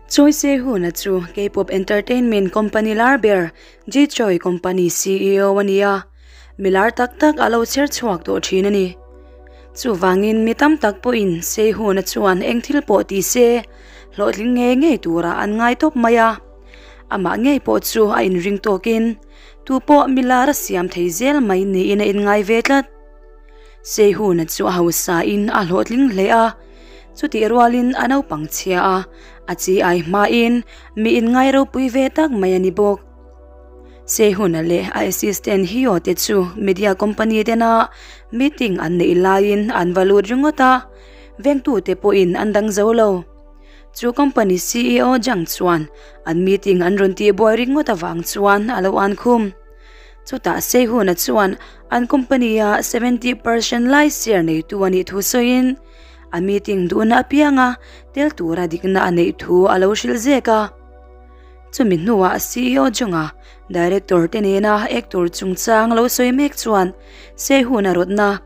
Choi Se-hoon-a chu K-pop entertainment company lar ber G-Choi Company CEO a ni a, mi lar tak tak a lo chher chhuak tawh thin a ni. Chuvangin mi tam tak pawhin Se-hoon-a chuan eng thil pawh ti se hlawhtling ngei ngei turah an ngai tawp mai a, amah ngei pawh chu a inring tawkin tu pawh mi lar a siam thei zel mai niin a inngai ve tlat. Sehuna chu a hausain a hlawhtling hle a, chutih rualin a naupang chhia a, a chi ai hmain mi inngai ropui ve tak mai a ni bawk. Sehuna leh a assistant Hio te chu media company tena meeting an neih laiin an va lut ringawt a, vengtute pawhin an dang zo lo. Chu company CEO Jang chuan an meeting an rawn tihbuai ringawt avang chuan a lo an khum. Chutah Sehuna chuan an company-a 70% lai share neitu a nih thu sawiin a meeting duhna apianga tel tura dikna a neih thu a lo hrilh zek a. Chumi hnuah CEO Jonga director te nena actor chungchang lo sawi mek chuan Sehuna rawtna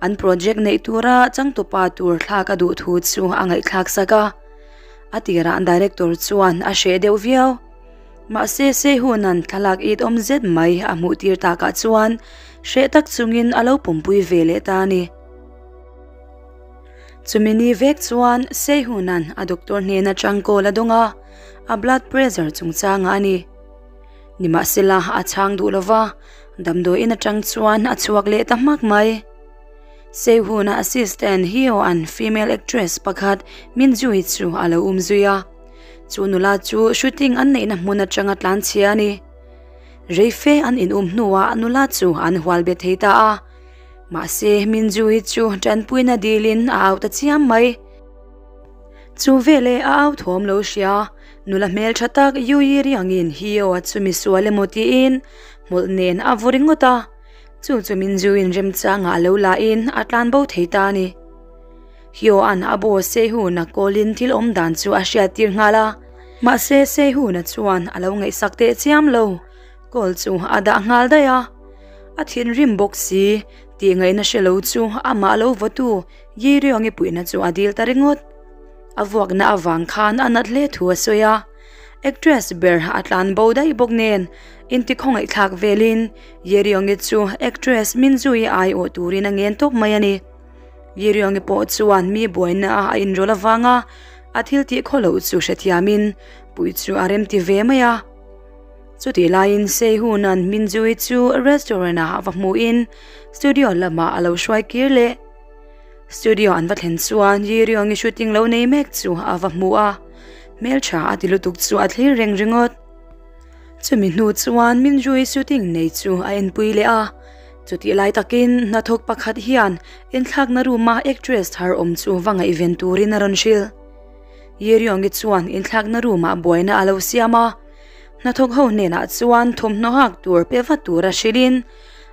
an project neih tura changtupa tur thlak a duh thu chu a ngaihthlak sak a. A tirah director chuan a hreh deuh viau. Mahse Sehuna'n thlalak it awm zet mai a hmuh tir takah chuan hreh tak chungin a lo pumpui ve leh ta a ni. Chumi ni vek chuan Sehuna'n a doctor hnen atang call a dawng a, a blood pressure chungchangah a ni. Nimahsela a chhang duh lova, damdawiin atang chuan a chhuak leh ta hmak mai. Sehuna assistant Hyo-a'n female actress pakhat Minju-i chu a lo um zui a. Chu nula chu shooting an neihna hmun atanga tlan chhia a ni. Reife an in um hnuah nula chu an hual bet thei ta a. Mahse Minju-i chu tanpuina dilin a au ta chiam mai. Chu veleh a au thawm lo hria, nula hmeltha tak Yui riangin Hyo-a chu misual emaw tiin hmawlh nen a vaw ringawt a. Chu chu Minju-in remchangah a lo lahin a tlan bo thei ta a ni. Hyo-a'n a boss Sehun-a call-in thil awm dan chu a hriat tir nghal a, mahse Sehun-a chuan a lo ngaihsak teh chiam lo, call chu a dah nghal daih a. A thinrim bawk si, tih ngaihna hre lo chu amah lo vawtu Yi Ryong-i puihna chu a dil ta ringawt. A vuakna avang khan a nat hle thu a sawi a. Actress ber a tlan bo daih bawk nen intikhawngaihthlak velin Yeryongi chu actress Minju-i aiawh turin a ngen tawp mai a ni. Yeryongi pawh chuan mi buaina a a inrawlh avanga a thil tih khaw loh chu hrethiamin puih chu a remti ve mai a. Chutih laiin Sehun-a'n Minju-i chu restaurant-ah a va hmuhin studio lamah a lo hruai kir leh. Studio an va thlen chuan Yiriong-i shooting lo nei mek chu a va hmu a, hmeltha a ti lutuk chu a thlir reng ringawt. Chumi hnu chuan Minju-i shooting nei chu a enpui leh a, chutih lai takin hnathawk pakhat hian inthlakna room-a actress thar awm chu va ngaihven turin a rawn hrilh. Yiriong-i chuan inthlakna room-ah buaina a lo siam a, hnathawk ho hnenah chuan thawmhnaw hak tur pe vat tura hrilhin,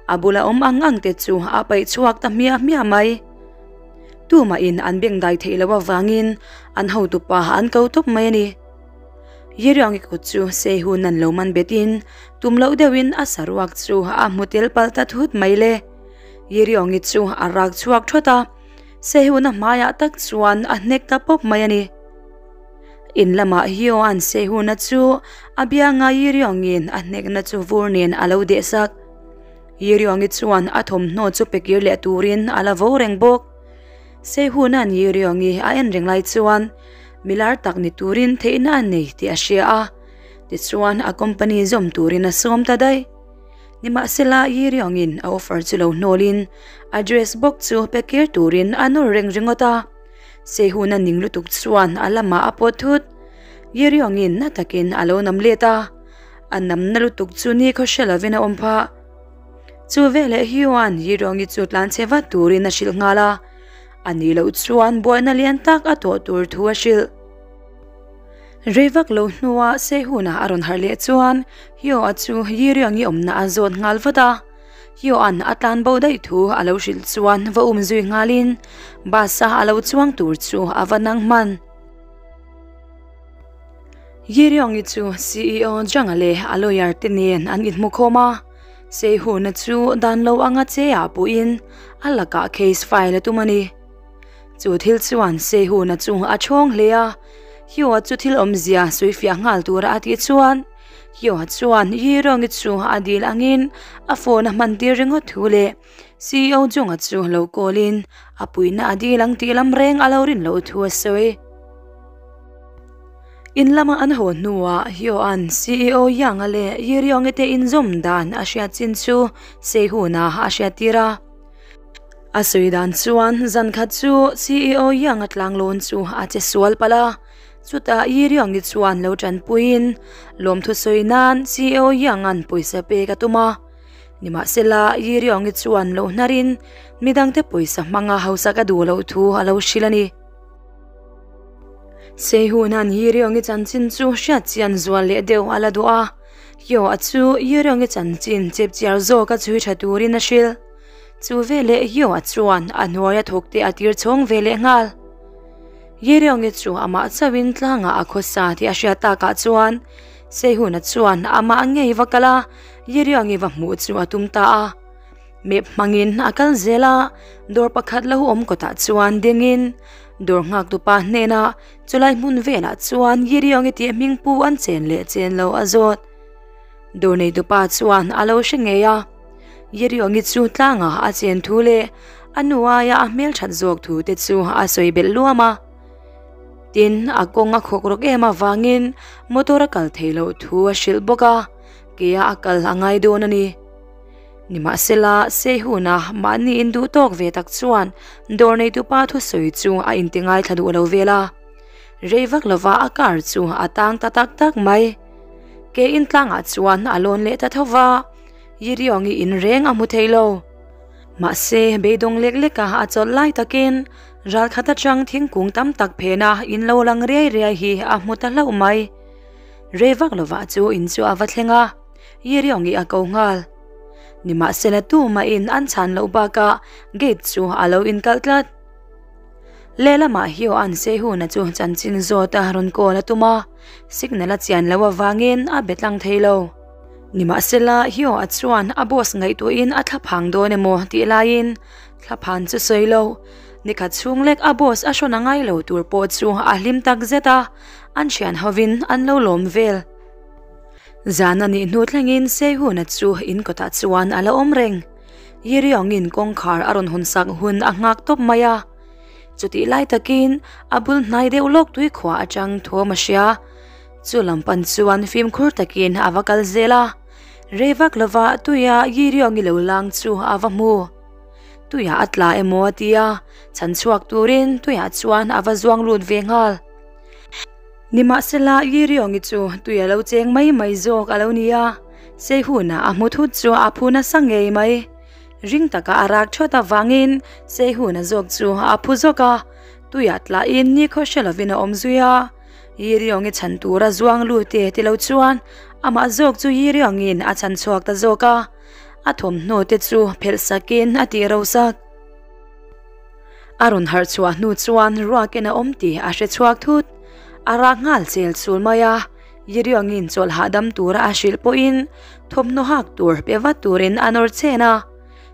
A bula awm ang ang te chu a paih chhuak ta hmiah hmiah mai. Tumahin an bengdai theih loh avangin an hotupa an ko tawp mai a ni. Yiriangi kut chu Sehun an lo man betin tum loh deuhin a saruak chu a hmu tel palh ta thut mai le. Yiriangi chu a rak chhuak thawt a, Sehun a hmaiah tak chuan a hnek ta pawp mai a ni. In lamah Hioan Sehuna chu a bianga Yiriongin a hnekna chu vur nen a lo deh sak. Yiriongi chuan a thawmhnaw chu pe kir leh turin a la vo reng bawk. Sehuna'n Yiriongi a en reng lai chuan milar tak ni turin theihna a nei tih a hria a, tichuan a company zawm turin a sawm ta daih. Nimahsela Yiriongin a offer chu lo hnawlin a dress bawk chu pe kir turin a nawr reng ringawt a. Sehuna ning lutuk chuan a lamah a pawt thut. Yiriongin na takin a lo nam let a, a nam na lutuk chu ni khaw hre lovin a awm phah. Chu veleh Hyuan Yiriongi chu tlan chhe vat turin a hrilh nghal a, a nih loh chuan buaina lian tak a tawh tur thu a hrilh. Rei vak lo hnua Sehuna a rawn harh leh chuan Hyo-a chu Yiriongi awmna a zawt nghal vat a. Hyo-a'n a tlan bo daih thu a lo hrilh chuan va um zui nghalin bus-a a lo chuang tur chu a va nang hman. Yiriongi chu CEO Jang-a leh a lawyer te nen an inhmu khawm a, Sehuna chu dan lo anga che ah puhin a lakah case file a tum a ni. Chu thil chuan Sehuna chu a chhawng hle a, Hyo-a chu thil awmzia sawifiah nghal tura a tih chuan Hyo-a chuan Yi-Rong-i chu a dil angin a phone a hman tir ringawt thu leh CEO Jung-a chu lo call in a puihna a dil ang tih lam reng a lo rin loh thu a sawi. In lama an haw hnuah Hyo-a'n CEO Yang-a leh Yi-Ryong-i te inzawm dan a hriat chin chu Sehun-a a hriat tir a. A sawi dan chuan zan khat chu CEO Yang-a tlanglawn chu a che sual palh a, chutah Yi-Ryong-i chuan lo tanpuiin lawmthu sawi nan CEO Yang-a'n pawisa pek a tum a. Nimahsela, Yi-Ryong-i chuan lo hnarin midangte pawisa hmanga hausak a duh loh thu a lo hrilh a ni. Sehun-a'n Yi-Ryong-i chanchin chu hriat chian zual leh deuh a la duh a, Hyo-a chu Yi-Ryong-i chanchin chepchiar zawka chhui tha turin a hrilh. Chu veleh Hyo-a chuan a hnuaia thawkte a tir chhawng ve leh nghal. Yi-Ryong-i chu amah chauhin tlangah a khawsa tih a hriat takah chuan Sehun-a chuan amah ngei va kal a, Yi-Ryong-i va hmuh chu a tum ta a. Map hmangin a kal zel a, dawr pakhat lo awm kawtah chuan dingin dawr nghaktupa hnenah chulai hmun velah chuan Yiriawngi tih hming pu an chen leh chen lo a zawt. Dawr neitupa chuan a lo hre ngei a, Yiriawngi chu tlangah a chen thu leh a nu aia a hmelthat zawk thu te chu a sawi belh luam a. Tin, a kawng a khawk rawk em avangin motor a kal theih loh thu a hrilh bawk a, keia a kal a ngai dawn a ni. Nimahsela, Sehuna mahni induh tawk ve tak chuan dawr neitupa thusawi chu a inti ngaithla duh lo vel a. Rei vak lova a car chu a tang ta tak tak mai. Ke in tlangah chuan a lawn leh ta tho va, Yiriawngi in reng a hmu thei lo. Mahse, beidawng lek leka a chawlh lai takin ralkhat atang thingkung tam tak phena in lo lang riai riai hi a hmu ta hlauh mai. Rei vak lovah chu in chu a va thleng a. Yiriawngi a ko nghal. Nimahsela tumahin an chhan loh bakah gate chu a lo inkalh tlat. Lehlamah Hyo-a'n Sehun-a chu chanchin zawt a rawn call a tum a, signal a chian loh avangin a be tlang thei lo. Nimahsela Hyo-a chuan a boss ngaihtuahin a thlaphang dawn emaw tih laiin thlaphan chu sawi lo. Nikhat chhung lek a boss a hrawn a ngai lo tur pawh chu a hlim tak zet a, an thian hovin an lo lawm vel. Zan a nih hnu thlengin Sehuna chu in kawtah chuan a la awm reng. Yiriawngin kawngkhar a rawn hawn sak hun a nghak tawp mai a. Chutih lai takin a bul hnai deuh lawk tuikhua atang thawm a hria. Chu lam pan chuan fimkhur takin a va kal zel a. Rei vak lova tuia Yiriawngi lo lang chu a va hmu. Tuiah a tla emaw a ti a, chhan chhuak turin tuiah chuan a va zuang lut ve nghal. Nimahsela, Yiriawngi chu tui a lo cheng mai mai zawk a lo ni a, Sehuna a hmu thut chu a phu nasa ngei mai. Ring taka a rak thawt avangin Sehuna zawk chu a phu zawk a, tuiah tlahin nikhaw hre lovin a awm zui a. Yiriawngi chhan tura zuang lut e ti lo chuan amah zawk chu Yiriawngi'n a chhan chhuak ta zawk a, a thawmhnaw te chu phelh sakin a tih rosak. A rawn harh chhuah hnu chuan ruakin a awm tih a hre chhuak thut. A rak nghal chel chul mai a, Yiriawngin chawlh hahdam tura a hrilh pawhin thawmhnaw hak tur pe vat turin a nawr chen a.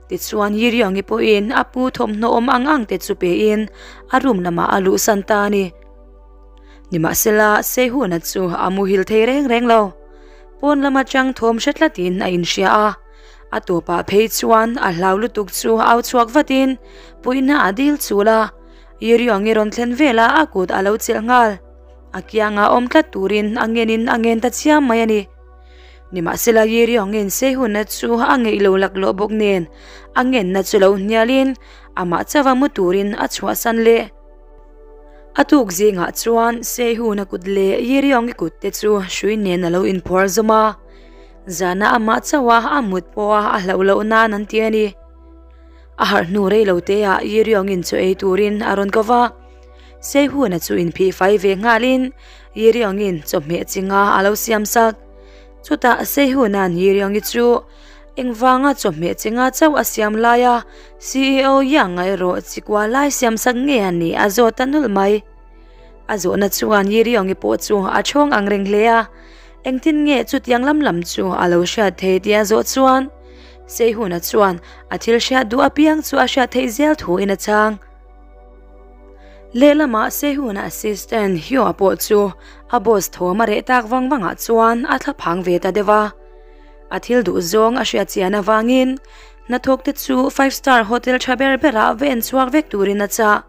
Tichuan Yiriawngi pawhin a pu thawmhnaw awm ang ang te chu pein a room lamah a luhsan ta a ni. Nimahsela, Sehuna chu a muhil thei reng reng lo. Pawn lam atang thawm hre tlatin a inhria a. A tawpah phei chuan a hlau lutuk chu au chhuak vatin puihna a dil chul a, Yiriawngi rawn thlen velah a kut a lo chelh nghal. A kiangah awm tlat turin a ngenin a ngen ta chiam mai a ni. Nimahsela Yiriawngi'n Sehuna chu a ngeih lo laklawh bawk nen a ngenna chu lo hnialin amah chauha mu turin a chhuahsan leh. A tuk zingah chuan Sehuna kut leh Yiriawngi kut te chu hrui nen a lo inphuar zawm a. Zana amah chauh a a mut pawh a a hlauh loh nan an ti a ni. A harh hnu rei lo te ah Yiriawngin chaw ei turin a rawn ko va. Seihuna chu inphih fai ve nghalin Yiriawngin chawhmeh chinga a lo siam sak. Chutah Seihuna'n Yiriawngi chu engvanga chawhmeh chinga chauh a siam laia CEO Yang erawh chikua lai siam sak nge a nih a zawt ta nulh mai. A zawhna chuan Yiriawngi pawh chu a chhawng ang reng hle a. Engtin nge chutiang lam lam chu a lo hriat thei tih a zawh chuan Seihuna chuan a thil hriat duh apiang chu a hriat theih zel thuin a chhang. Lehlamah Sehuna assistant Hyo-a pawh chu a boss thawm a reh tak vang vangah chuan a thlaphang ve ta deuh a. A thil duh zawng a hriat chian avangin hnathawk te chu five star hotel tha ber berah va en chhuak vek turin a chah.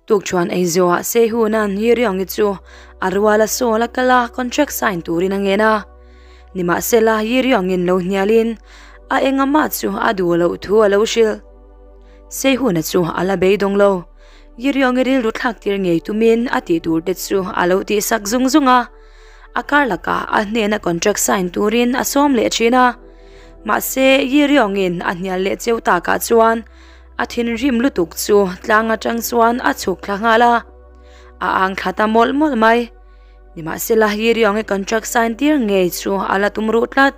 Tukṭhuan eizuah Sehuna'n Yiriongi chu a ruala sawl a kal a, contract sign turin a ngen a. Nimahsela, Yiriongi'n lo hnialin a engamah chu a duh loh thu a lo hrilh. Sehuna chu a la beidawng lo. Yiriongi rilru thlak tir ngei tumin a tih tur te chu a lo tihsak zung zung a. A kar lakah a hnena contract sign turin a sawm leh thin a. Mahse, Yiriongi'n a hnial leh cheu takah chuan A thinrim lutuk chu tlang atang chuan a chhuk thla nghal a, a ang thla ta mawlh mawlh mai. Nimahsela Yiriong-i contract sign tir ngei chu a la tum ruh tlat.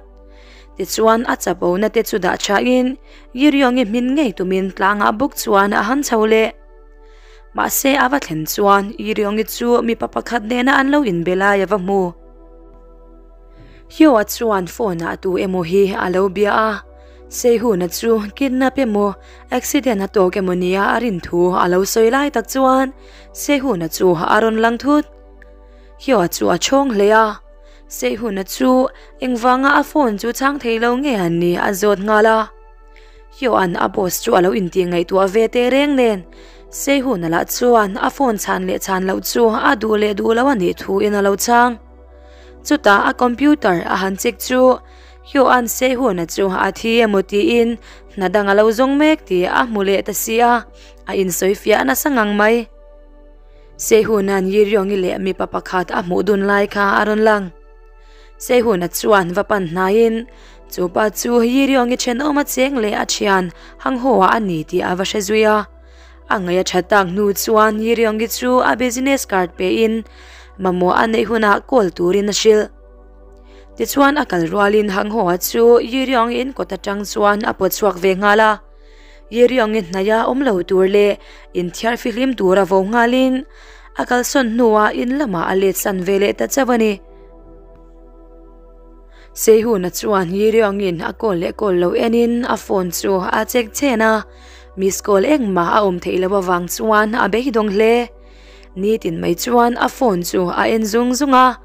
Tichuan a chapo na te chu dah thain Yiriong-i hmin ngei tumin tlangah bawk chuan a han chho leh. Mahse a va thlen chuan Yiriong-i chu mipa pakhat nena an lo inbe lai a va hmu. Hioa chuan phone ah tu emaw hi a lo bia a, Seihuna chu kidnap emaw accident a tawk emaw nia a rin thu a lo sawi lai tak chuan Seihuna chu a rawn lang thut. Hioa chu a chhawng hle a, Seihuna chu engvanga a phone chu chhang thei lo nge an nih a zawt nghal a. Hioan a boss chu a lo intih ngaihtuah ve teh reng nen Seihuna lah chuan a phone chhan leh chhan loh chu a duh leh duh lo a nih thu in a lo chhang. Chutah a computer a han check chu Hyoan Sehun-a chu a thi emaw tiin hna dang a lo zawng mek tih a hmu leh ta si a, a insawi fiah nasa ngang mai. Sehun-a'n Yiryeong-i leh mipa pakhat a hmuh dun lai kha a rawn lang. Sehun-a chuan va pan hnaiin chu pa chu Yiryeong-i thenawm a cheng leh a thian Hangho-a a ni tih a va hre zui a. A ngaih a that tak hnu chuan Yiryeong-i chu a business card pein mamawh a neih hunah call turin a hrilh. Tichuan a kal rualin Hanghoa chu Yiryeong-i in kawt atang chuan a pawt chhuak ve nghal a. Yiryeong-i hnaia awm lo tur leh inthiar fihlim tura vo nghalin a kalsawn hnuah in lamah a let san ve leh ta chauh a ni. Sehuna chuan Yiryeong-in a call leh call lo enin a phone chu a check chen a, miss call engmah a awm theih loh avang chuan a beidawng hle. Nitin mai chuan a phone chu a en zung zung a,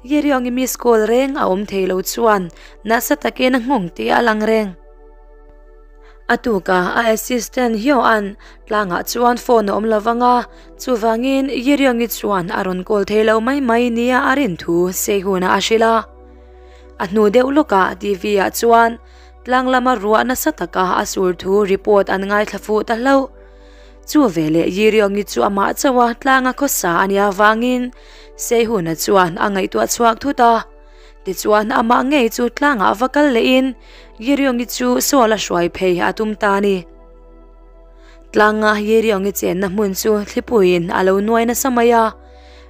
Yiryeong-i miss call reng a awm thei lo chuan nasa takin a nghawng tih a lang reng. A tukah a assistant Hyo-a'n tlangah chuan phone a awm lo vang a, chuvangin Yiryeong-i chuan a rawn call thei lo mai mai nia a rin thu Sehun-a a hrilh a. A hnu deuh lawkah TV-ah chuan tlang lama ruah nasa taka a sur thu report an ngaithla fuh ta hlauh. Chu veleh Yiryeong-i chu amah chauh a tlanga khawsa a nia vangin Sehun-a chuan a ngaihtuah chhuak thut a. Tichuan amah ngei chu tlangah va kal lehin Yiryeong-i chu Saul a hruai phei a tum ta a ni. Tlanga Yiryeong-i chenna hmun chu thlipuiin a lo nuai nasa mai a,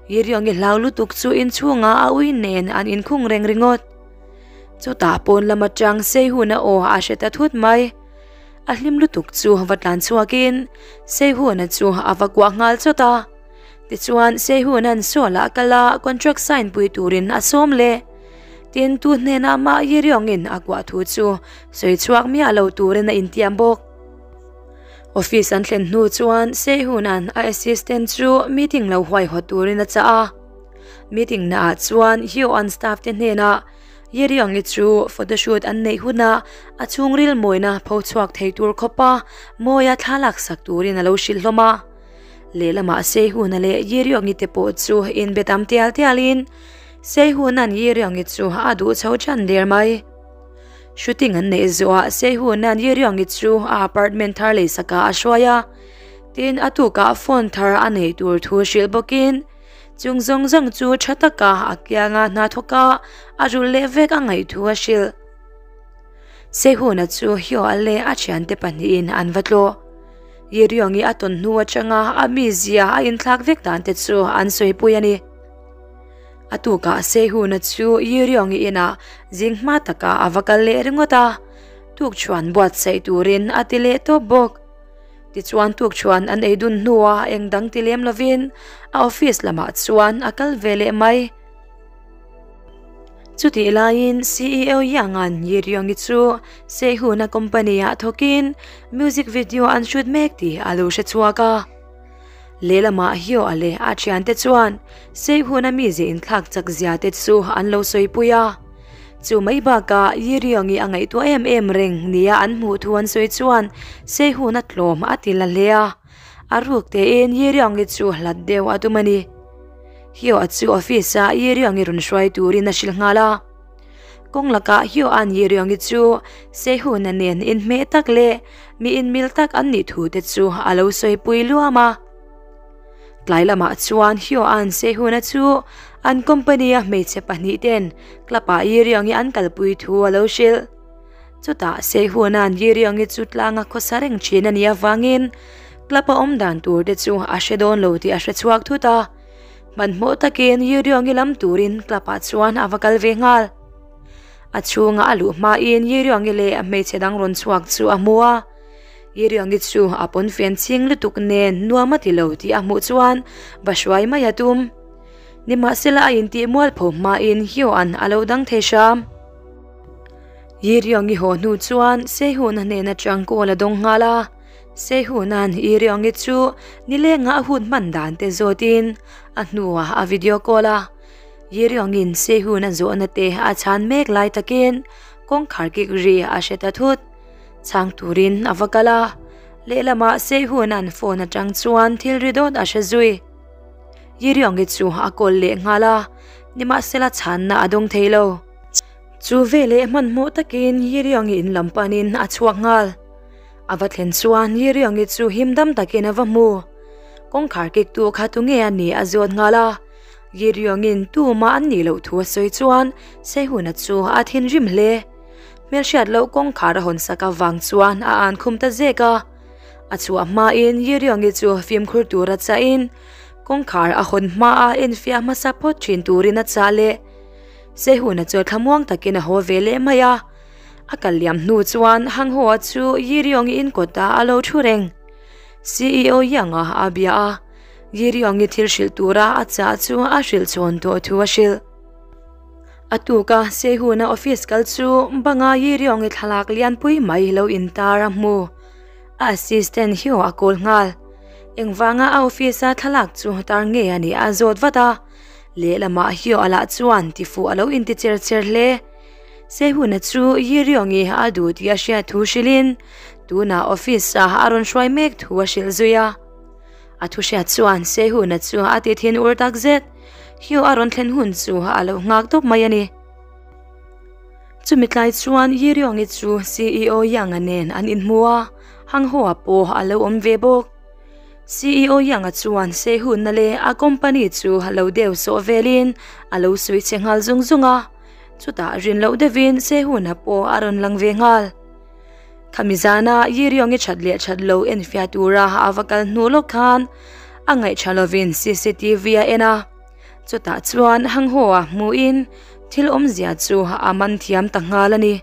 Yiryeong-i hlau lutuk chu inchhungah a ui nen an inkhung reng ringawt. Chutah pawn lam atang Seihun-a aw a hre ta thut mai. A hlim lutuk chu va tlan chhuakin Seihun-a chu a va kuah nghal chawt a. Tichuan, Sehun-a'n Saul-a a kal a, contract sign pui turin a sawm leh. Tin, tu hnenah mah Yiriong-in a kuah thu chu sawi chhuak miah lo turin a intiam bawk. Office an thlen hnu chuan Sehun-a'n a assistant chu meeting lo huaihawt turin a chah a. Meeting naah chuan Hyo-a'n staff te hnenah Yiriong-i chu photoshoot an neih hunah a chhungril mawina pho chhuak thei tur khawpa mawia thla laksak turin a lo hrilh hlawm a. Lehlamah Seihuna leh Yiriongi te pawh chu inbe tam tial tialin Seihuna'n Yiriongi chu a duh chho ṭhan der mai. Shooting an neih zawhah Seihuna'n Yiriongi chu a apartment thar leisakah a hruai a, tin a tukah phone thar a neih tur thu hrilh bawkin chung zawng zawng chu ṭha taka a kianga hna thawka a rulh leh vek a ngaih thu a hrilh. Sehuna chu Hyoa leh a thiante pahnihin an va tlawh. Yiriongi a tawn hnu atanga a mizia a inthlak vek dan te chu an sawipui a ni. A tukah Sehuna chu Yiriongi inah zing hma takah a va kal leh ringawt a, tukchhuan buatsaih turin a ti leh tawp bawk. Tichuan tukchhuan an ei dun hnuah eng dang ti lem lovin a office lamah chuan a kal ve leh mai. Chutih laiin CEO Yang-a'n Yiryeong-i chu Sehun-a company-ah thawkin music video an shoot mek tih a lo hre chhuak a. Lehlamah Hioa leh a thiante chuan Seihuna mize inthlak chak zia te chu an lo sawipui a. Chu mai bakah Yiriongi a ngaihtuah em em reng nia an hmuh thu an sawi chuan Seihuna tlawm a ti la hle a. A ruk tein Yiriongi chu hlat deuh a tum a ni. Hioa chu office ah Yiriongi rawn hruai turin a hrilh nghal a. Kawng lakah Hioa'n Yiriongi chu Sehuna nen inhmeh tak leh mi inmil tak an nih thu te chu a lo sawipui luam a. Tlai lamah chuan Hioa'n Sehuna chu an company-a hmeichhe pahnihten club-ah Yiriongi an kalpui thu a lo hrilh. Chutah Sehuna'n Yiriongi chu tlanga khawsa reng thin a nih avangin club-a awm dan tur te chu a hre dawn lo tih a hre chhuak thut a. Hmanhmawh takin Yiriongi lam turin club ah chuan a va kal ve nghal. A chhunga a luh hmain Yiriongi leh a hmeichhe dang rawn chhuak chu a hmu a. Yiriongi chu a pawnfen chhing lutuk nen nuam a ti lo tih a hmuh chuan va hruai mai a tum. Nimahsela a intih mualpho hmain Hyoan a lo dang thei hram. Yiriongi haw hnu chuan Sehun a hnen atang call a dawng nghal a. Sehunan i Riongi chu nilenga a hun hman dan te zawtin a hnuah a video call a. I Riongin Sehun a zawhna te a chhan mek lai takin kawngkhar kik ri a hre ta thut. Chhang turin a va kal a. Lehlamah Sehunan phone atang chuan thil ri dawt a hre zui. I Riongi chu a call leh nghal a, nimahsela chhanna a dawng thei lo. Chu veleh hmanhmawh takin I Riongi in lam panin a chhuak nghal. A va thlen chuan Yiriangi chu him dam takin a va hmu. Kawngkhar kik tu kha tunge a nih a zawt nghal a. Yiriangin tumah an nih loh thu a sawi chuan Sehuna chu a thinrim hle. Hmelhriat loh kawngkhar a hawn sak avang chuan a an khum ta zek a. A chhuah hmain Yiriangi chu fimkhur tura chahin kawngkhar a hawn hmaa enfiah hmasa phawt thin turin a chah leh. Sehuna chu thlamuang takin a haw ve leh mai a. A kal liam hnu chuan Hanghoa chu Yiriong-i in kawtah a lo thu reng. CEO Yang-a a bia a, Yiriong-i thil hrilh tura a chah chu a hrilh chhawn tawh thu a hrilh. A tuka Sehuna office kal chu banga Yiriong-i thlalak lianpui mai lo intar a hmu. A assistant Hyo a kawl nghal. Engvanga a office-a thlalak chu tar nge a nih a zawt vat a, lehlamah Hyo a lah chuan tifuh a lo inti cher cher hle. Sehuna chu Yiriongi a duh tih a hriat thu hrilhin tunah office ah a rawn hruai mek thu a hrilh zui a. A thu hriat chuan Sehuna chu a ti thin ur tak zet. Hyo a rawn thlen hun chu a lo nghak tawp mai a ni. Chumi tlai chuan Yiriongi chu CEO Yang-a nen an inhmu a, Hanghoa pawh a lo awm ve bawk. CEO Yang-a chuan Sehuna leh a company chu lo deu sawh velin a lo sawi che nghal zung zung a. Chutah rin loh deuhin Sehuna pawh a rawn lang ve nghal. Khami zana Yiriongi that leh that lo enfiah tura a va kal hnu lawk khan a ngaihṭha lovin cctv a en a. Chutah chuan Hanghoa hmuhin thil awmzia chu a man thiam ta nghal a ni.